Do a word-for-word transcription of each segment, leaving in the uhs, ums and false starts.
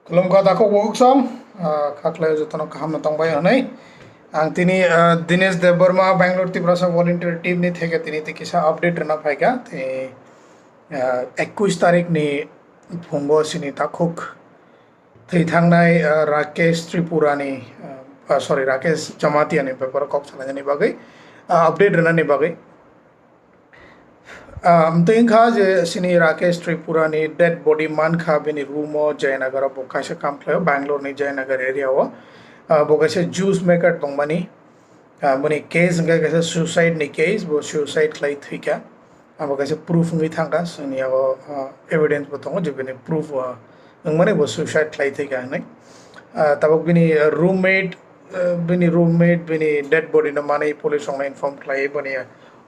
Khulumkha takhuk bukhuk song, ah, khaklai jotono kaham no tongbai hwnwi. Ang tini, ah, Dinesh Debbarma, Bangalore Tiprasa Volunteer Team ni theke tini tei kisa update rwna phaikha. Tei, ah, ekush tarik ni phungo sini takhuk thwi thangnai, ah, Rakesh Tripura ni, ah, ah, sorry, Rakesh Jamatia ni beparo kok salainani bagwi, ah, update rwnani bagwi. Ah, amtwi wngkha je sini Rakesh Tripura ni dead body mankha bini room o Jayanagar o, bo kaisa kam khlaio Bangalore ni Jayanagar area o. Ah, bo kaisa juice maker tongmani. Ah, boni case wngkha kaisa suicide ni case, bo suicide khlai thwikha. Abo kaisa proof wngwi thangkha, chwngni yago, ah, evidence bo tongo je bini proof, ah, wngmani bo suicide khlai thwikha hinwi. Ah, tabuk bini, ah, roommate, ah, bini roommate bini dead body no manwi police rokno inform khlai boni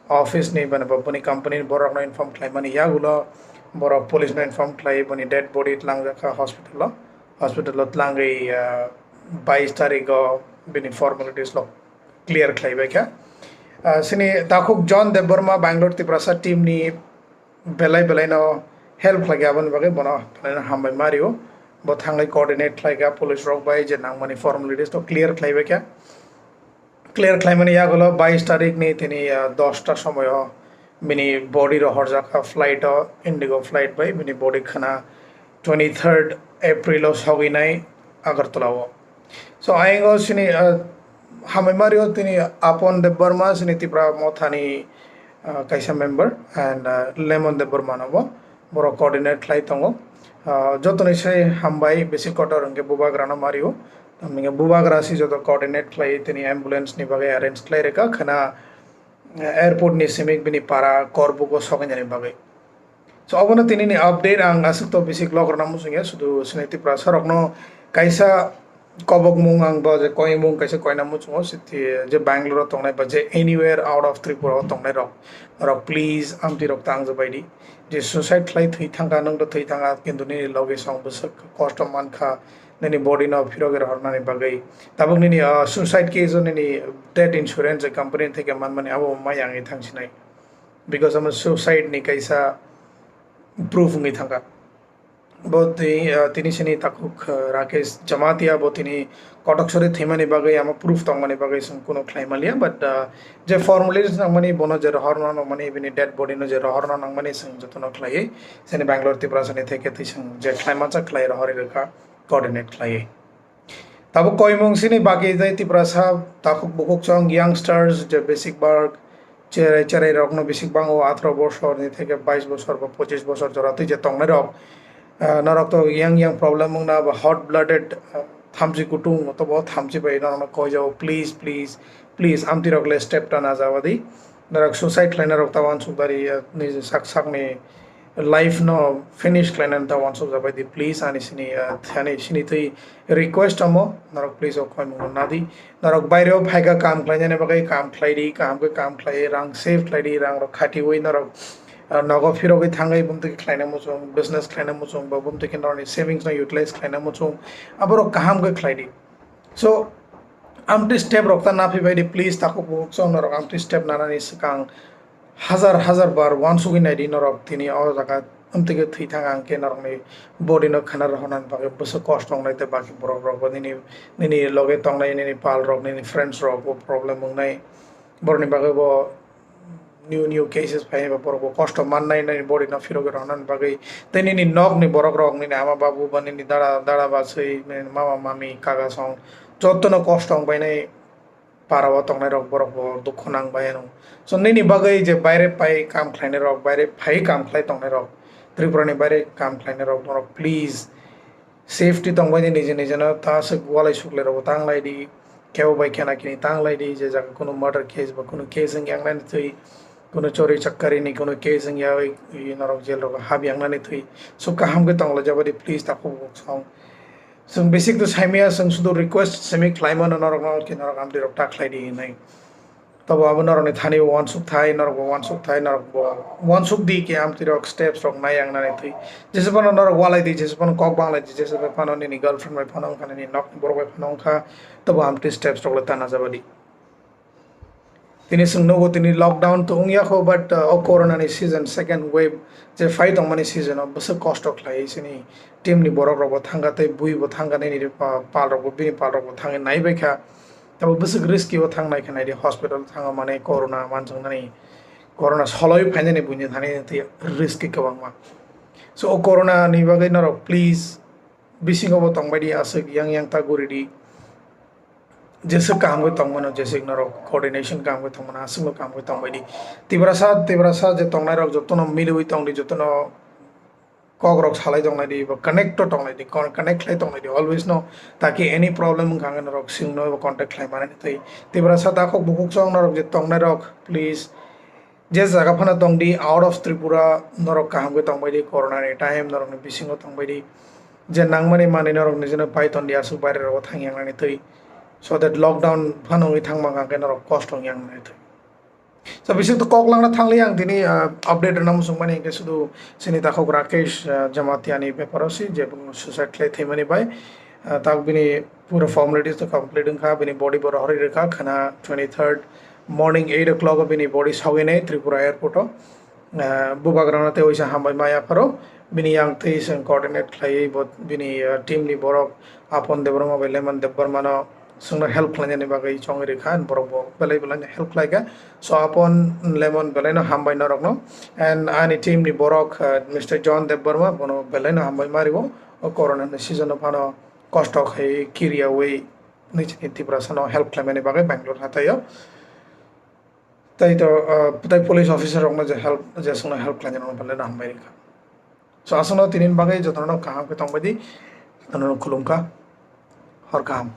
office ni bani bo boni company ni borok no inform khlai mani yagulo borok police no inform khlai boni dead body tlangjak kha hospital o. Hospital o tlangwi, ah, bais tarik o bini formalities lo clear khlai bai kha. Ah, sini takhuk John Debbarma Bangalore Tiprasa team ni belai belai no help khlai kha, aboni bagwi bono hambai ma rio. Bo thanglai coordinate khlai kha police rok bai je nangmani formalities to clear khlai bai kha. Clear khlaimani yagulo bais tarik ni tini, ah, dosta somoyo bini body rohorjak kha flight o, Indigo flight bai bini body khana twenty third April o sogwi nai Agartala o. So, ayang o sini, ah, hambai ma rio tini Apon Debbarma, sini Tipra Mothani, ah, kaisa member, and, ah, Lemon Debbarma no bo, borok coordinate khlai tongo. Ah, jotoni sai hambai, bisi kotor hwnkhe bubagra no ma rio. Tamni bubagra si joto coordinate khlai tini ambulance ni bagwi arrange khlai rwkha khana, ah, airport ni simi bini para Korbugo sogwi nani bagwi. So, obono tini ni update ang aswk to bisi log rwna muchung ya, sudu sini Tiprasa rokno kaisa kobokmung ang bo je koimung kaisa koina muchungo, siti je Bangalore o tongnai ba je anywhere out of Tripura o tongnai rok, rok please amtwi rok tang jabai di. Je suicide khlai thwi thangkha, nwng to thwi thangkha, kintu nini loge song bwswk kosto mankha, nini body no phirogwi rohornani bagwi. Tabuk nini, ah, suicide case o nini death insurance company theke manmani abo ma yangwi thangsinai. Because amo suicide ni kaisa proof wngwi thangkha. Bo twi, ah, tini sini takhuk, ah, Rakesh Jamatia bo tini kotok sori thwimani bagwi amo proof tongmani bagwi chwng kunu khlai manliya, but, ah, je formalities nangmani bono je rohorna nangmani bini dead body no je rohorna nangmani chwng jotono khlaiwi sini Bangalore Tiprasa ni theke twi chwng je khlai mansa khlai rohorwi rwkha coordinate khlaiwi. Tabuk koimung sini bagwi tei Tiprasa takhuk bukhuk chong youngsters je basic work cherai cherai rokno bisik bango atharo bosor ni theke bais bosor ba pochis bosor jora twi je tongnai rok. Ah, norok to yang yang problem wngna ba hot blooded, ah, thamchi kutung to bo thamchi bai norokno koi jao, please, please, please, amtwi rok le step ta na jaba di. Norok suicide khlaina rok ta wansuk dari, ah, ni sak sak ni life no finish khlainani ta wansuk jabai di, please, ani sini, ah, thani sini twi request amo, norok please o koimung no nadi. Norok baire o phaikha kam khlainani bagwi kam khlai di, kaham khe kam khlai, rang save khlai di, rang rok khatiwi norok, ah, nogo phirogwi thangwi bumtwi khe khlaina muchung, business khlaina muchung, ba bumtwi khe norokni savings no utilize khlaina muchung, aborok kaham khe khlai di. So, amtwi step rok ta naphi bai di, please, takhuk bukhuk chong norok amtwi step nanani swkang hajar hajar bar wansugwi nai di norok tini o jaga amtwi khe thwi thang ang khe norokni body no khana rohornani bagwi bwswk kosto wngnai tei baki borok rok bo nini, nini loge tongnai nini pal rok nini friends rok bo problem wngnai borokni bagwi bo new new cases phai ba borok bo kosto mannai nini body no phirogwi rohornani bagwi tei nini nokni borok rok nini ama babu ba nini dada dada bachwi nini mama mami kaka song jotono kosto wngbainai. Para o tongnai rok borok bo dukhu nang bai ano. So nini bagwi je baire pai kam khlainai rok, baire phai kam khlai tongnai rok, Tripura ni baire kam khlainai rok, norok please safety tong bai di, niji niji no ta aswk walai suklai rok bo tang lai di, kebo bai khena kini tang lai di, je jaga kunu murder case ba kunu case wng yang nani twi, kunu chori chakkari ni kunu case wng ya oi, oi norok jail rok hab yang nani twi. So kaham khe tong lai jaba di, please takhuk bukhuk song. Chwng basic to saimaya, chwng sudu request simi khlaimano norokno, khe norok amtwi rok ta khlai di hinwi. Tobo abo norokni thani bo wansuk thai, norok bo wansuk thai, norok bo wansuk di khe amtwi rok steps rok nai ang nani thwi. Jesa phano norok walai di, jesa phano kok banglai di, jesa phano nini girlfriend bai phano wngkha, nini nokni borok bai phano wngkha, tobo amtwi steps rok le ta na jaba di. Tini chwng nugo tini lockdown to wngya kho, but, uh, o corona ni season, second wave je phai tongmani season o bwswk kosto khlai chini team ni borok rok bo thangkha tei bui bo thangkha, nini pa-, pal rok bo, bini pal rok bo thangwi nai bai kha. Tabo bwswk risky o thang nai kha nai di, hospital thango mane corona manjak nani, corona soloi phainani buini thani tei risky kwbangma. So o corona ni bagwi norok please bisingo bo tongbai di, aswk yang yang ta guri di. Jeswk kaham khe tongmano, jeswk norok coordination kaham khe tongmano, aswkno kaham khe tongbai di. Tiprasa, Tiprasa je tongnai rok jotono miliwi tong di, jotono kok rok salai tongnai di, ba connect to tongnai di, con-, connect khlai tongnai di, always no, taki any problem wngkha hwnkhai norok swngno eba contact khlai mani tei Tiprasa takhuk bukhuk chwng norok je tongnai rok, please, je jaga phano tong di, out of Tripura norok kaham khe tongbai di, corona ni time norok ni bisingo tongbai di, je nangmani manwi norok nijino pai ton di, aswk baire rogo thang yang nani twi, so that lockdown phano wngwi thang mang khe norok kosto wng yang nani twi. So, bising to kok langna thangli ang tini, ah, update rwna muchung mani hwnkhe sudu chini takhuk Rakesh, ah, Jamatia ni beparo si je bo suicide khlai thwimani bai, ah, tak bini pura formalities to complete wngkha, bini body bo rohorwi rwkha khwna twenty-third morning eight o'clock o bini body sogwi nai Tripura airport o. Ah, bubagrano tei oisa hambai ma yapharo bini yang twi chwng coordinate khlaiwi bo bini, ah, team ni borok Apon Debbarma bai Lemon Debbarma no chwngno help khlainani bagwi chongwi rwkha, borok bo belai belai no help khlaikha. So Apon, Lemon belai no hambai norokno, and ani team ni borok, uh, Mister John Debbarma bono belai no hambai ma rio. O corona ni season o phano kosto khai kiriyawi nini Tiprasa no help khlaimani bagwi Bangalore hathaio. Tai to, uh, tai police officer rokno je help, je chwngno help khlainani rokno belai no hambai rikha. So aswkno tini bagwi jotono kaham khe tongbai di, jotono khulumkha, hor kaham.